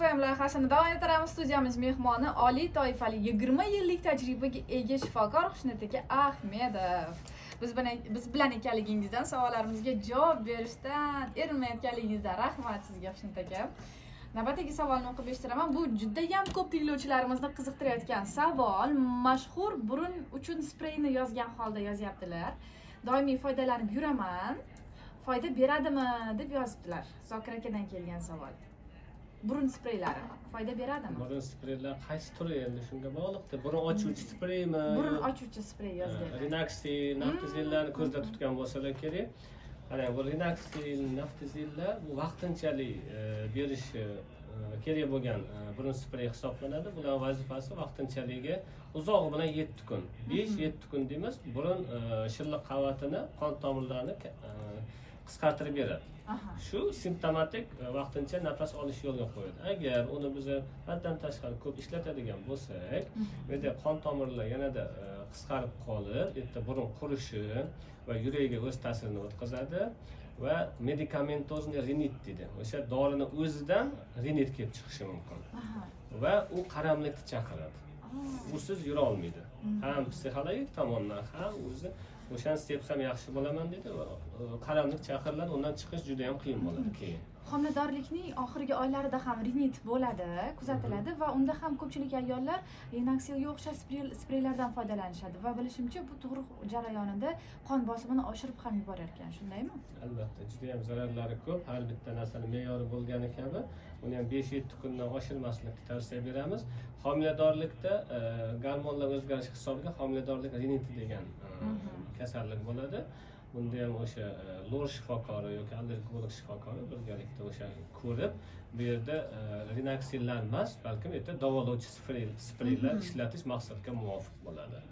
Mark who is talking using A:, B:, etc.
A: FM loyihasini davom ettiramiz. Studiyamiz mehmoni oliy toifali, 20 yillik tajribaga ega shifokor Xushnud aka Ahmedov. Biz bilan ekanligingizdan, savollarimizga javob berishdan erinmayotganligingizdan rahmat sizga, Xushnud aka. Navbatdagi savolni o'qib eshittiraman. Bu judayam ko'p tinglovchilarimizni qiziqtirayotgan savol. Mashhur burun uchun spreyni yozgan holda yozyaptilar. "Doimiy foydalanib yuraman, foyda beradimi?" deb yozibdilar. Zokir akadan kelgan savol. Burun spreylari foyda beradimi?
B: Burun spreylar qaysi turi, endi shunga bog'liqda. Burun ochuvchi spreymi?
A: Burun ochuvchi sprey yozganlar.
B: Rinaksil, Naftizillarni ko'zda tutgan bo'lsalar kerak. Qarang, bu Rinaksil, Naftizillar bu vaqtinchalik berish kerak bo'lgan burun sprey hisoblanadi. Bular vazifasi vaqtinchaligi uzog'i bilan 7 kun, 5-7 kun deymiz. Burun shilliq qavatini, qon tomirlarini qisqartirib beradi. Shu simptomatik, vaqtincha nafas olish yo'lga qo'yadi. Agar uni biza haddan tashqari ko'p ishlatadigan bo'lsak, bu yerda qon tomirlar yanada qisqarib qolib, bu yerda burun qurishi va yuragiga o'z ta'sirini o'tkazadi va медикаментозный rinit deydi, o'sha dorini o'zidan rinit kelib chiqishi mumkin va u qaramlikni chaqiradi. Usiz yura olmaydi, ham psixologik tomondan, ham o'zi o'shani sepsam yaxshi bo'laman deydi va qaramlik chaqiriladi, undan chiqish juda yam qiyin bo'ladi keyin.
A: Homiladorlikning oxirgi oylarida ham rinit bo'ladi, kuzatiladi va unda ham ko'pchilik ayollar Rinaksilga o'xshash spreylardan foydalanishadi va bilishimcha, bu tug'ruq jarayonida qon bosimini oshirib ham yuborar ekan, shundaymi?
B: Albatta, juda yam zararlari ko'p. Har bitta narsani me'yori bo'lgani kabi, uni ham 5-7 kundan oshirmaslikni tavsiya beramiz. Homiladorlikda gormonlar o'zgarishi hisobiga homiladorlik riniti degan kasallik bo'ladi. Bunda ham o'sha lor shifokori yoki allergolog shifokori birgalikda o'sha ko'rib, bu yerda rinaksillar emas, balkim bu yerda davolovchi spreylar ishlatish maqsadga muvofiq bo'ladi.